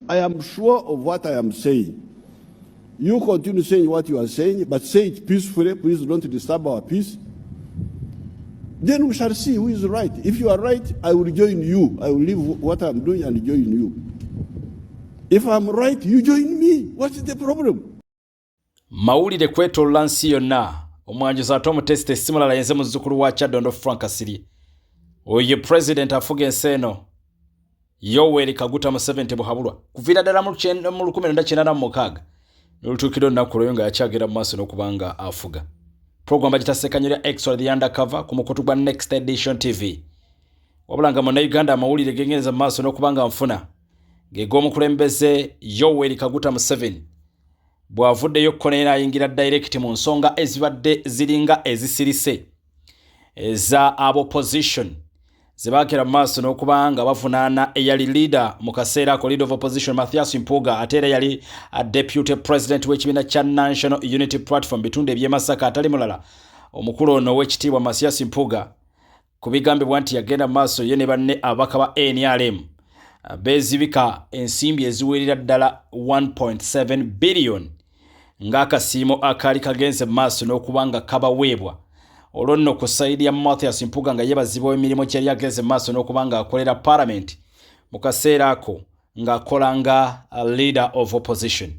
I am sure of what I am saying. You continue saying what you are saying, but say it peacefully. Please don't disturb our peace. Then we shall see who is right. If you are right, I will join you. I will leave what I'm doing and join you. If I'm right, you join me. What is the problem? Mawulire kwetolola nsi yonna. Omwanjuzi ate omutesite si mulala, yenze muzzukulu wa Kyaddondo Frank Kasirye. Oyo ye Pulezidenti afuga ensi eno, Yoweri Kaguta Museveni Tebuhabulwa, kuviira ddala mu 1986 nolutuukira olunaku lweyo nga yakyagera mu maaso n'okuba nga afuga. Program bagita Ssekanyolya Extra the Undercover ku mukutu gwa Next Edition TV. Wabula nga Munnayuganda, amawulire gengereza mu maaso n'okuba nga nfuna geg'omukulembeze Yoweri Kaguta Museveni bw'avuddeyo kko naye n'ayingira direct mu nsonga ezibadde ziringa ezisirise eza opposition ze baakera mu maaso n'okuba nga bavunaana eyali leader mu kaseera ako, Leader of Opposition Mathias Mpuuga, ate era yali deputy president w'ekibiina kya National Unity Platform bitundu eby'e Masaka, atali mulala omukulu ono ow'ekitiibwa Mathias Mpuuga, ku bigambibwa nti yagenda mu maaso ye ne banne ababaka ba NRM beezibika ensimbi eziwerera ddala 1.7 billion ng'akasiimo akaali kagenze mu maaso n'okuba nga kabaweebwa. Olwo nno ku side ya Mathias Mpuuga nga yeebazibwa emirimu gyeyali agenze mu maaso n'okuba ng'akolera Parliament mu kaseera ako ng'akola nga Leader of Opposition.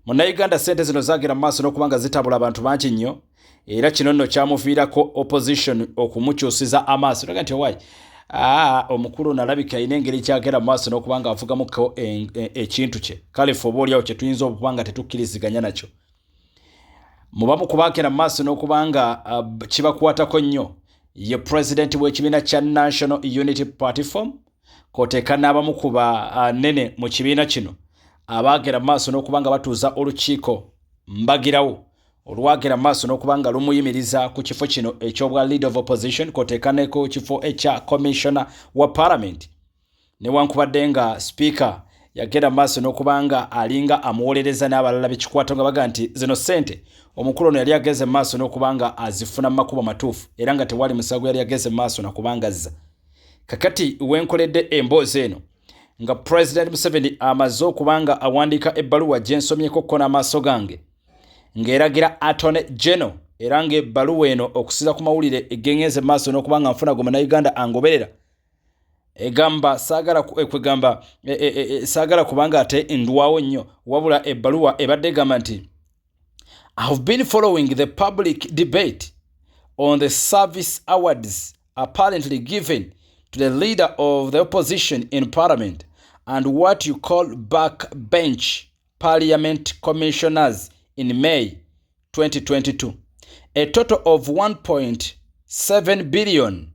Munnayuganda, sente zino zagenda mu maaso n'okuba nga zitabula abantu bangi nnyo, era kino nno kyamuviirako opposition okumukyusiza amaaso naga nti owaayi, omukulu nalabika alina engeri kyagenda mu maaso n'okuba nga avugamuko ekintu kye. Kale ffe oba oliawo kyetuyinza okuba nga tetukkiriziganya nakyo, mubamu kubagenda mu maaso n'okuba nga kibakwatako nnyo ye president w'ekibiina kya National Unity Platform, koteeka n'abamu ku banene mu kibiina kino abaagera mu maaso n'okuba nga batuuza olukiiko mbagirawo olwagera mu maaso n'okuba nga lumuyimiriza ku kifo kino ekyobwa Leader of Opposition, koteeka ne ku kifo ekya commissioner wa Parliament, newankubadde nga Speaker yagenda mu maaso n'okuba nga alinga amuwolereza n'abalala bekikwata nga baga nti zino ssente omukulu ono yali ageze mu maaso n'okuba nga azifuna mu makubo matuufu, era nga tewali musago yali ageze mu maaso nakuba nga azza. Kakati wenkoledde emboozi eno nga President Museveni amaze okuba nga awandiika ebbaluwa gyensomyeko ko n'amaaso gange ng'eragira Attorney General, era ng'ebbaluwa eno, okusinza ku mawulire egengenze maaso n'okuba nga nfuna gwe Munnayuganda angoberera, egamba saagala kwegamba saagala kubanga ate ndwawo nnyo, wabula ebbaluwa ebadde egamba nti, "I have been following the public debate on the service awards apparently given to the Leader of the Opposition in Parliament and what you call backbench parliament commissioners in May 2022. A total of 1.7 billion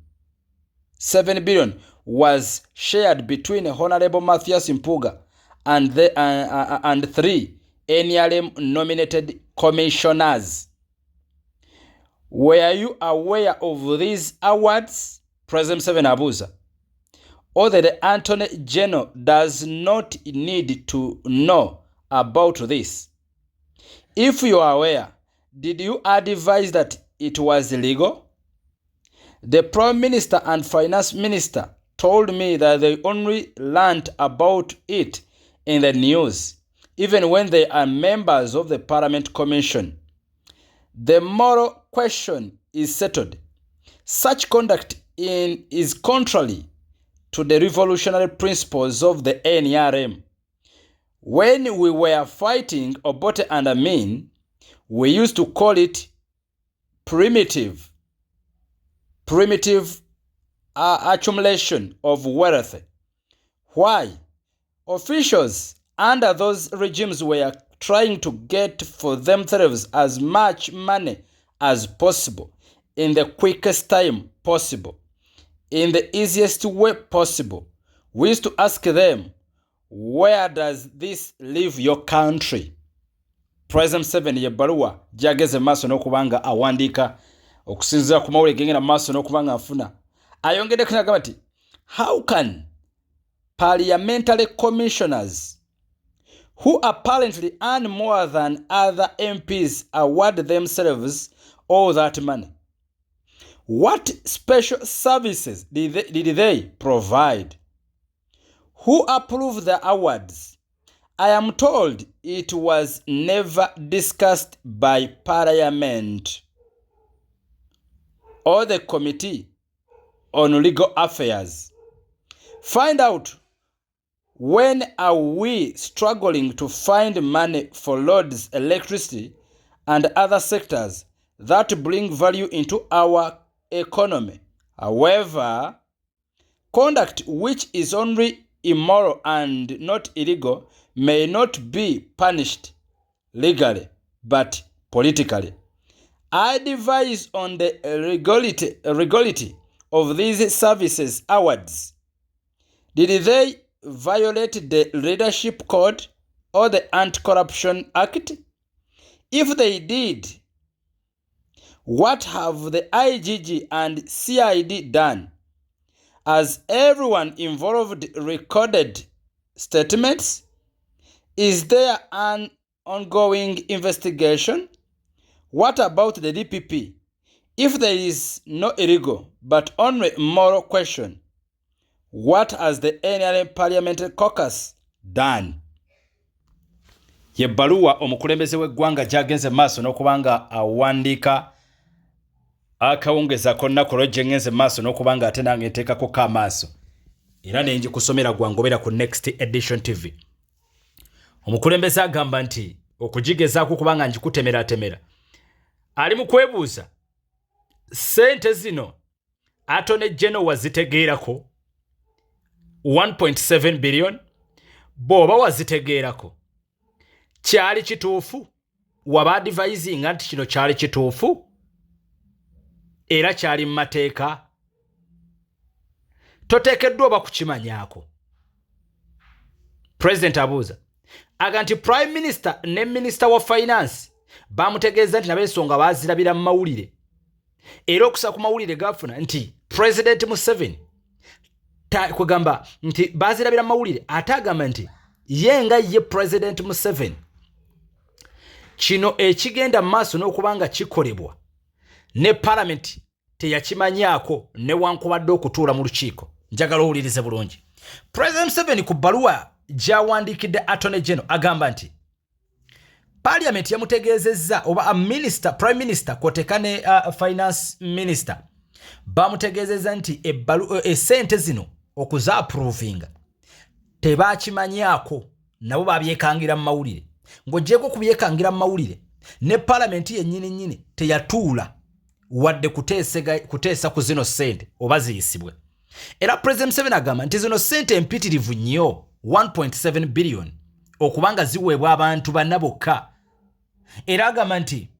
7 billion was shared between Honorable Matthias Mpuga and three NRM nominated commissioners. Were you aware of these awards?" President Museveni abuuza. "Or the Attorney General does not need to know about this. If you are aware, did you advise that it was illegal? The Prime Minister and Finance Minister told me that they only learnt about it in the news, even when they are members of the Parliament Commission. The moral question is settled. Such conduct is contrary to the revolutionary principles of the NRM. When we were fighting Obote and Amin, we used to call it primitive accumulation of wealth. Why? Officials under those regimes were trying to get for themselves as much money as possible in the quickest time possible, in the easiest way possible. We used to ask them, 'Where does this leave your country?'" President Museveni yebbaluwa gyageze maaso n'okuba nga awandiika, okusinziira ku mawulire gengenda mu maaso n'okuba nga nfuna. Ayongeddeko nagamba nti, "How can parliamentary commissioners who apparently earn more than other MPs award themselves all that money? What special services did they provide? Who approved the awards?" I am told it was never discussed by Parliament or the Committee on Legal Affairs. Find out when are we struggling to find money for roads, electricity and other sectors that bring value into our economy. However, conduct which is only immoral and not illegal may not be punished legally but politically. I advise on the legality of these services awards. Did they violate the Leadership Code or the Anti-Corruption Act? If they did, what have the IGG and CID done? Has everyone involved recorded statements? Is there an ongoing investigation? What about the DPP? If there is no illegal but only moral question, what has the NRM Parliamentary Caucus done? Ye bbaluwa omukulembeze w'eggwanga gy'agenze maaso n'okuba nga awandiika akawungeza konna lwejje ngenze maaso n'okuba nga ate nange nteekako ko amaaso era ne ngikusomera gwangobera ku Next Edition TV. Omukulembeze agamba nti okugigezaako kuba nga ngikutemeratemera ali mu kwebuuza ssente zino Attorney General wazitegeerako 1.7 billion, bw'oba wazitegeerako kyali kituufu, waba advisinga nti kino kyali kituufu era kyali mu mateeka, toteekeddwa oba kukimanyaako. President abuuza aga nti Prime Minister ne Minisita wa Finance bamutegeeza nti nabo ensonga baazirabira mu mawulire, era okusa ku mawulire gafuna nti President Museveni kwegamba nti bazirabira mu mawulire, ate agamba nti ye nga ye President Museveni kino ekigenda mu maaso n'okuba nga kikolebwa ne Palamenti teyakimanyaako newankubadde okutuula mu lukiiko. Njagala owulirize bulungi. President Museveni ku bbaluwa gy'awandiikidde Attorney General agamba nti Parliament yamutegeezezza oba minister, Prime Minister kwoteka ne Finance Minister bamutegeezezza nti esente zino okuzaaprovinga tebakimanyaako, nabo babyekangira mu mawulire. Ng'ogyeko okubyekangira mu mawulire, ne Palamenti yennyini nnyini teyatuula wadde kuteesa ku zino ssente oba ziyisibwe. Era President Museveni agamba nti zino ssente empitirivu nnyo, 1.7 billion, okubanga ziweebwa abantu banna bokka. Era agamba nti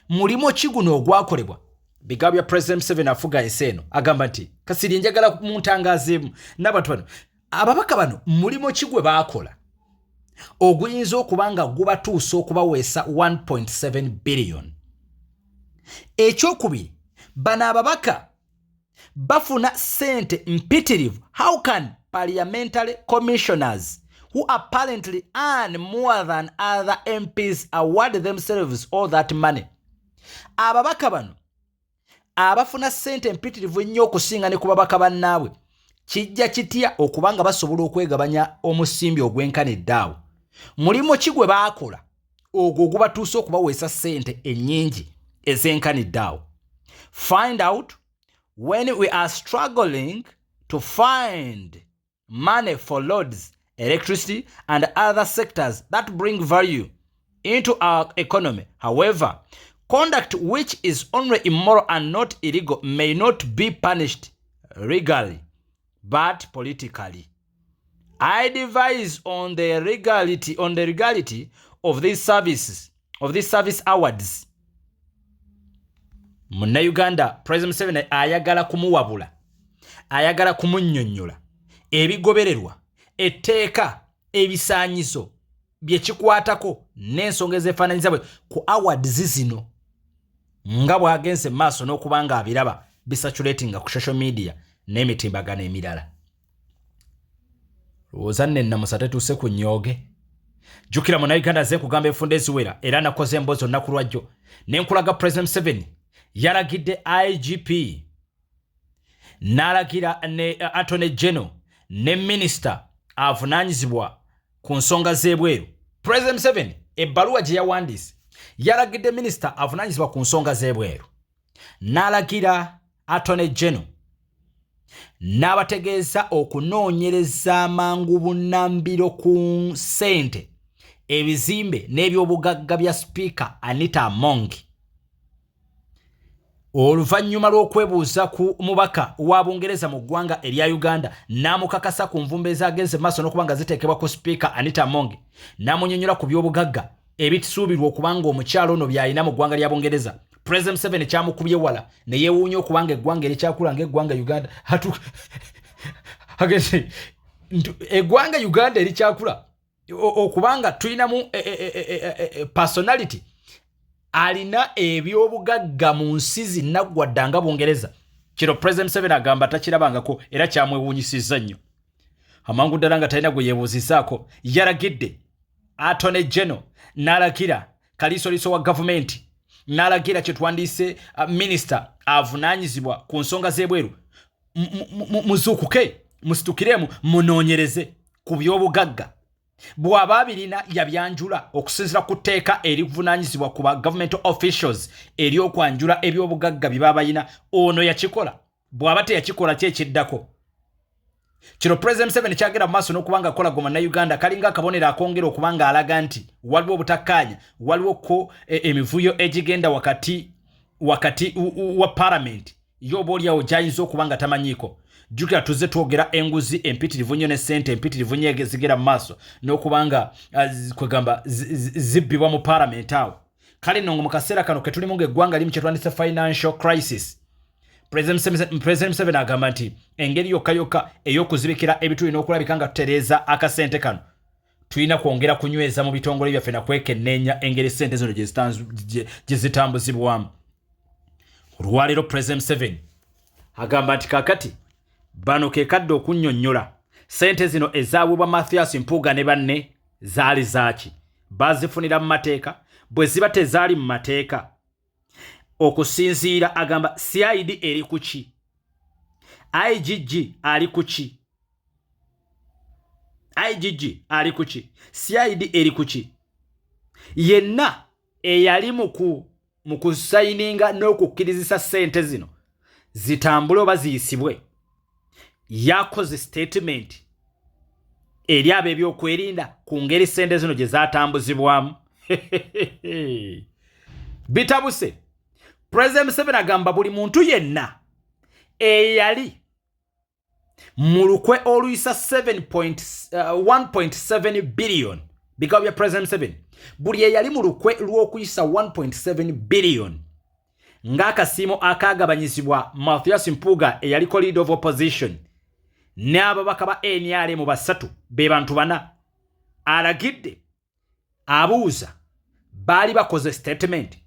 mulimu ki guno ogwakolebwa? Bigambo bya President Museveni afuga ensi eno. Agamba nti kasiri njagala muntangazeemu n'abantu bano, ababaka bano, mulimu ki gwe baakola oguyinza okuba nga gubatuusa okubaweesa 1.7 billion? Ekyokubiri, bano ababaka bafuna ssente mpitirivu. How can parliamentary commissioners who apparently earn more than other MPs award themselves all that money? Ababaka bano abafuna ssente empitirivu ennyo okusinga ne ku babaka bannaabwe, kijja kitya okuba nga basobola okwegabanya omusimbi ogwenkanidde awo? Mulimu ki gwe baakola ogwo ogubatuuse okubaweesa ssente ennyingi ezenkanidde awo? Find out when we are struggling to find money for roads, electricity and other sectors that bring value into our economy. However, conduct which is only immoral and not illegal may not be punished legally but politically. I advise on the legality of these services of these service awards. Munnayuganda, President Museveni ayagala kumuwabula, ayagala kumunnyonnyola ebigobererwa, etteeka, ebisaanyizo bye kikwatako n'ensonga ezeefaananyiza bwe ku awards zino nga bw'agenze mu maaso n'okuba nga abiraba bicirculatinga ku social media n'emitimbagano emirala. Lowooza nne namusa tetuuse ku nnyooge. Jjukira Munnayuganda, ze kugamba enfunda eziwera era nakoze emboozi olunaku lwajjo ne nkulaga President Museveni yalagidde IGP n'alagira ne Attorney General ne minisita avunaanyizibwa ku nsonga z'ebweru. President Museveni ebbaluwa gye yawandiise yalagidde minisita avunaanyizibwa ku nsonga z'ebweru, n'alagira Attorney General, n'abategeeza okunoonyereza amangu bunnambiro ku ssente, ebizimbe n'ebyobugagga bya Sipiika Anita Among, oluvannyuma lw'okwebuuza ku mubaka wa Bungereza mu ggwanga erya Uganda, n'amukakasa ku nvumbo ezagenze maaso n'okuba nga ziteekebwa ku Sipiika Anita Among, n'amunyonyola ku by'obugagga ebisuubirwa okuba nga omukyalo ono by'alina mu ggwanga lya Bungereza. President Museveni kyamukubye wala ne yeewuunya okuba nga eggwanga erikyakula ng'eggwanga Uganda, eggwanga Uganda erikyakula, okubanga tulinamu e, e, e, personality alina ebyobugagga mu nsi zinnaggwadda nga Bungereza. Kino President Museveni agamba takirabangako era kyamwewuunyisizza nnyo. Amangu ddala nga talina gwe yeebuuzizaako, yalagidde Attorney General, n'alagira kaliisoliiso wa gavumenti, n'alagira kye twandiise minisita avunaanyizibwa ku nsonga z'ebweru, muzuukuke, musitukiremu, munoonyereze ku by'obugagga. Bw'aba abirina yabyanjula okusinziira ku tteeka erivunaanyizibwa ku ba government officials ery'okwanjula eby'obugagga bye baba balina, ono yakikola? Bw'aba teyakikola, ki ekiddako? Kino President Museveni kyagenda mu maaso n'okuba nga akola gwe Munnayuganda kalinga akabonero akongera okuba nga alaga nti waliwo obutakkaanya, waliwo ko emivuyo egigenda wakati wakati wa palamenti ye, oba oliawo gyayinza okuba nga tamanyiiko. Jjukira tuzze twogera enguzi empitirivu nnyo ne ssente empitirivu nnyo ezigenda mu maaso n'okuba nga kwegamba zibbibwa mu palamenti awo. Kale nno nga mu kaseera kano ke tulimu ng'eggwanga limu kyetwandise financial crisis, President Museveni agamba nti engeri yokka yokka ey'okuzibikira ebituli n'okulabika nga tutereeza akasente kano, tulina kwongera kunyweza mu bitongole byaffe nakwekenneenya engeri ssente zino gye zitambuzibwamu. Olwaleero President Museveni agamba nti kakati bano ke kadde okunnyonnyola ssente zino ezaweebwa Mathias Mpuuga ne banne zaali zaaki, bazifunira mu mateeka? Bwe ziba tezaali mu mateeka, okusinziira agamba CID eri ku ki? IGG ali ku ki? IGG ali ku ki? CID eri ku ki? Yenna eyali mu kusayininga n'okukkirizisa ssente zino zitambule oba ziyisibwe, yakoze statement eri ab'ebyokwerinda ku ngeri ssente zino gye zatambuzibwamu? Bitabuse. President Museveni agamba buli muntu yenna eyali mu lukwe oluyisa 1.7 billion, bigabo bya President Museveni, buli eyali mu lukwe lw'okuyisa 1.7 billion ng'akasiimo akagabanyizibwa Mathias Mpuuga eyaliko leader of opposition n'ababaka ba NRM basatu, be bantu bana, alagidde, abuuza, baali bakoze statement?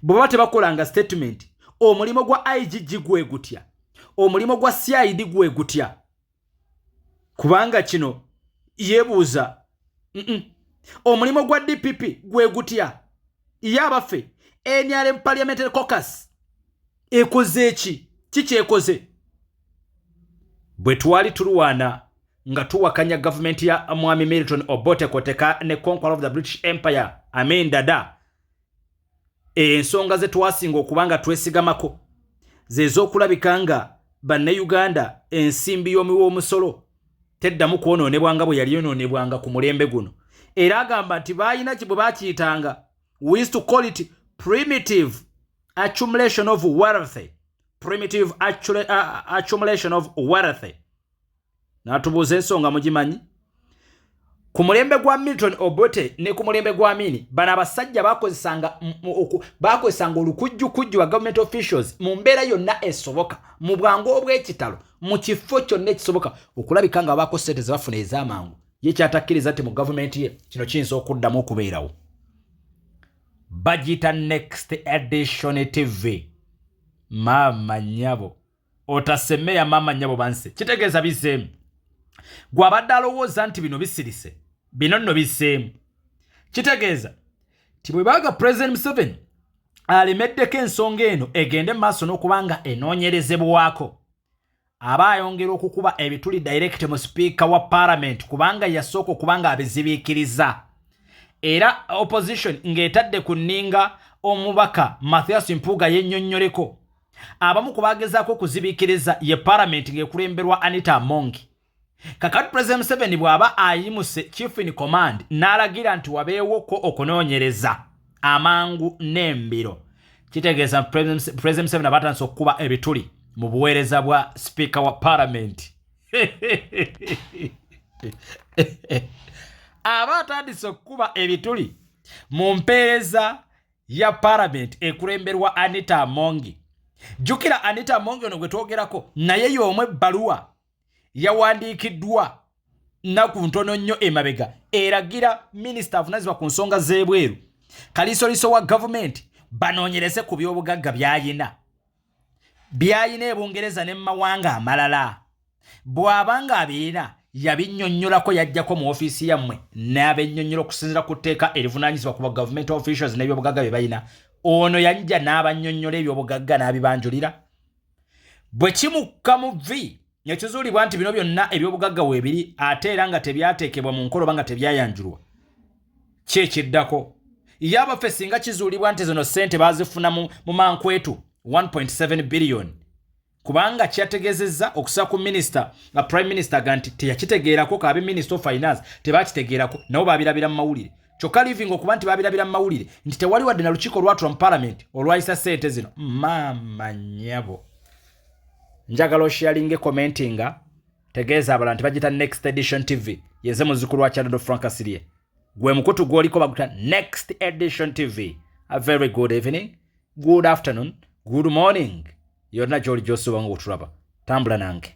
Bwe baba tebakolanga statement, omulimu gwa IGG gwe gutya? Omulimu gwa CID gwe gutya? Kubanga kino yeebuuza. Omulimu gwa DPP gwe gutya? Ye abaffe, NRM Parliamentary Caucus ekoze eki? Kikyekoze bwe twali tulwana nga tuwakanya gavumenti ya mwami Milton Obote koteka ne conqueror of the British Empire Amin Dada? Ensonga ze twasinga okuba nga twesigamako zez'okulabika nga Bannayuganda ensimbi y'omuwi w'omusolo teddamu kwonoonebwa nga bwe yali yonoonebwanga ku mulembe guno. Era agamba nti baalina bwe bakiyitanga, we used to call it primitive accumulation of wealth, primitive accumulation of wealth. N'atubuuza ensonga mugimanyi, ku mulembe gwa Milton Obote ne ku mulembe gwa Amini, bano abasajja bakozesanga olukujjukujju wa government officials mu mbeera yonna esoboka, mu bwangu obw'ekitalo, mu kifo kyonna ekisoboka, okulabika nga babaako ssente ze bafuna ez'amangu. Ye kyatakkiriza nti mu gavumenti ye kino kiyinza okuddamu okubeerawo. Bagiyita Next Edition TV. Maama nnyabo, otasemeya, maama nnyabo banse, kitegeeza bizzeemu. Gw'abadde alowooza nti bino bisirise, bino nno bizzeemu. Kitegeeza ti bwe baaga President Museveni alemeddeko ensonga eno egende mu maaso n'okuba nga enoonyerezebwako. Aba ayongera okukuba ebituli direct mu sipiika wa palamenti, kubanga yasooka okuba nga abizibiikiriza, era opposition ng'etadde ku nninga omubaka Mathias Mpuuga yennyonnyoleko. Abamu ku bagezaako okuzibiikiriza ye palamenti ng'ekulemberwa Anita Amongi. Kakati President Museveni bw'aba ayimuse chief in command n'alagira nti wabeewoko okunoonyereza amangu n'embiro, kitegeeza President Museveni aba atandise okukuba ebituli mu buweereza bwa sipiika wa palamenti. Aba atandise okukuba ebituli mu mpeereza ya palamenti ekulemberwa Anita Amongi. Jjukira Anita Amongi ono gwe twogerako naye y'omu ebbaluwa yawandiikiddwa nnaku ntono nnyo emabega eragira minisita avunanyizibwa ku nsonga z'ebweru, kaliisoliiso wa gavumenti, banoonyereze ku by'obugagga by'ayina by'ayina e Bungereza ne mu mawanga amalala. Bw'aba ng'abirina yabinnyonnyolako, yajjako mu ofiisi yammwe n'abennyonnyola okusinziira ku tteeka erivunaanyizibwa ku ba government officials n'ebyobugagga bye balina. Ono yajja n'abannyonnyola ebyobugagga n'abibanjulira. Bwe kimukka mu vvi nekizuulibwa nti bino byonna ebyobugagga weebiri ate era nga tebyateekebwa mu nkola oba nga tebyayanjulwa, ki ekiddako? Ye abaffe, singa kizuulibwa nti zino ssente baazifuna mu mankwetu 1.7 billion, kubanga kyategezezza okusa ku minisita nga prime minister aga nti teyakitegeerako, kaabe minister of finance tebakitegeerako, nabo babirabira mu mawulire. Kyokka living okuba nti babirabira mu mawulire nti tewali wadde na lukiiko olwatula mu parliament olwayisa ssente zino. Maama nnyabo, njagala osharinge, commentinga, tegeeza abalala nti bagita Next Edition TV. Yenze muzzukulu wa Kyaddondo Frank Asirye, gwe mukutu gw'oliko baguta Next Edition TV. A very good evening, good afternoon, good morning, yonna gy'oli gy'osuuba nga otulaba. Tambula nange.